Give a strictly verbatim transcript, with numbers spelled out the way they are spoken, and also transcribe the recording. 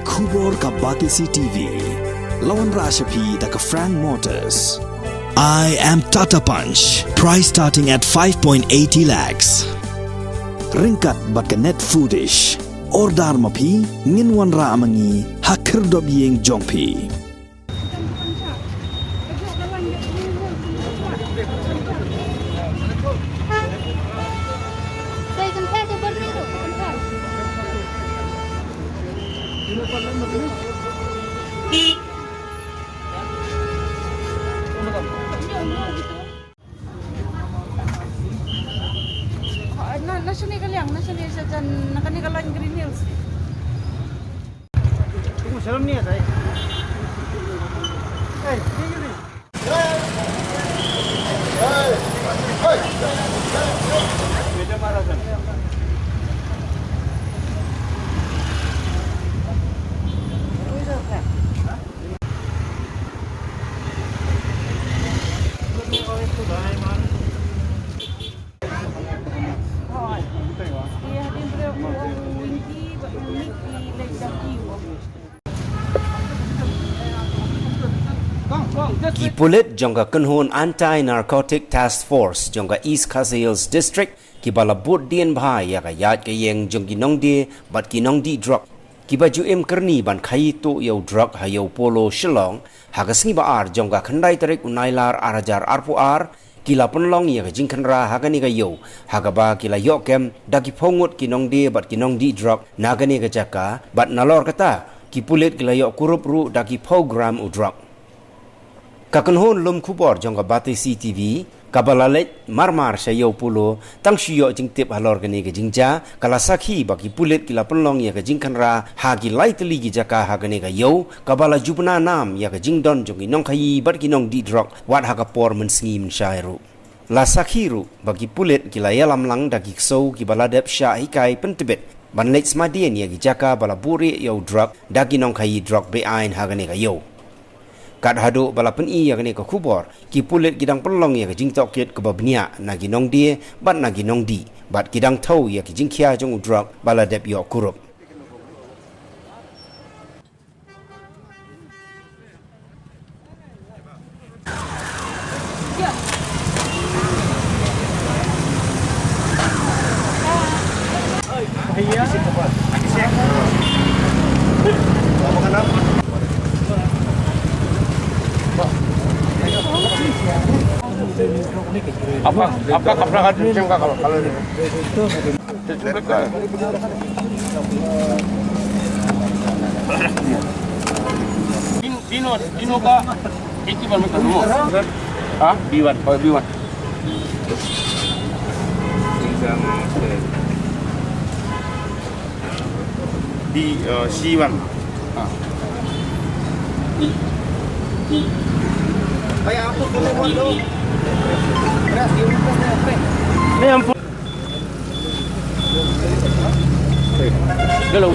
Khubor ka Batesi T V. La wanrah sha phi da ka Frank Motors. I am Tata Punch. Price starting at five point eighty lakhs. Ryngkat bad ka Net Foodish. Order ma phi, ngin wanrah ma ngi ha khyrdop ïing jong phi. Na, na shane ka liang, na shane sha jan, na kane ka line Green Hills. Tunggu, salam ni, Atai. Eh, ni, ni. Ki pulit jong ka kynhun Anti Narcotic Task Force jong ka East Khasi Hills District kiba la bud dien bha ïa ka ïaid ka ïeng jong ki nongdie bad ki nongdih drok, kiba ju im kyrni ban khaïi tuh ïa u drok ha Ïew Polo Shillong, ha ka sngi ba ar jong ka khyndai tarik u Nailar ar hajar arphew ar, ki la pynlong ïa ka jingkhynra ha kane ka ïew, ha kaba ki la ïoh kem da ki phew ngut ki nongdie bad ki nongdih drok na kane ka jaka, bad nalor kata, ki pulit ki la ïoh kurup ruh da ki phew gram u drok. Ka kynhun lum khubor jong ka Batesi T V, kaba la leit mar mar sha Ïew Polo, tang shu ïoh jingtip halor kane ka jingjia, ka la sakhi ba ki pulit ki la pynlong ïa ka jingkhynra ha ki lai tylli ki jaka ha kane ka ïew, kaba la ju bna nam ïa ka jingdon jong ki nongkhaïi bad ki nongdih drok, wat ha ka por mynsngi mynshai ruh. La sakhi ruh ba ki pulit ki la ïalam lang da ki ksew kiba la dep shah hikai pyntbit ban leit smadien ïa ki jaka ba la buhrieh ïa u drok da ki nongkhaïi drok be-aiñ ha kane ka ïew. Kat haduh ba la pyni ïa kane ka khubor, ki pulit ki dang pynlong ïa ka jingtohkit kaba bniah na ki nongdie bad na ki nongdih, bad ki dang thew ïa ki jingkhia jong u drok ba la dep ïoh kurup. Apa, apa kapra kat kalau, kalau ini? Dino, Dino ka eighty one meter mo. Ha? B one. Oh, B one. D, uh, C one. Ha. Ni ampun. Hello.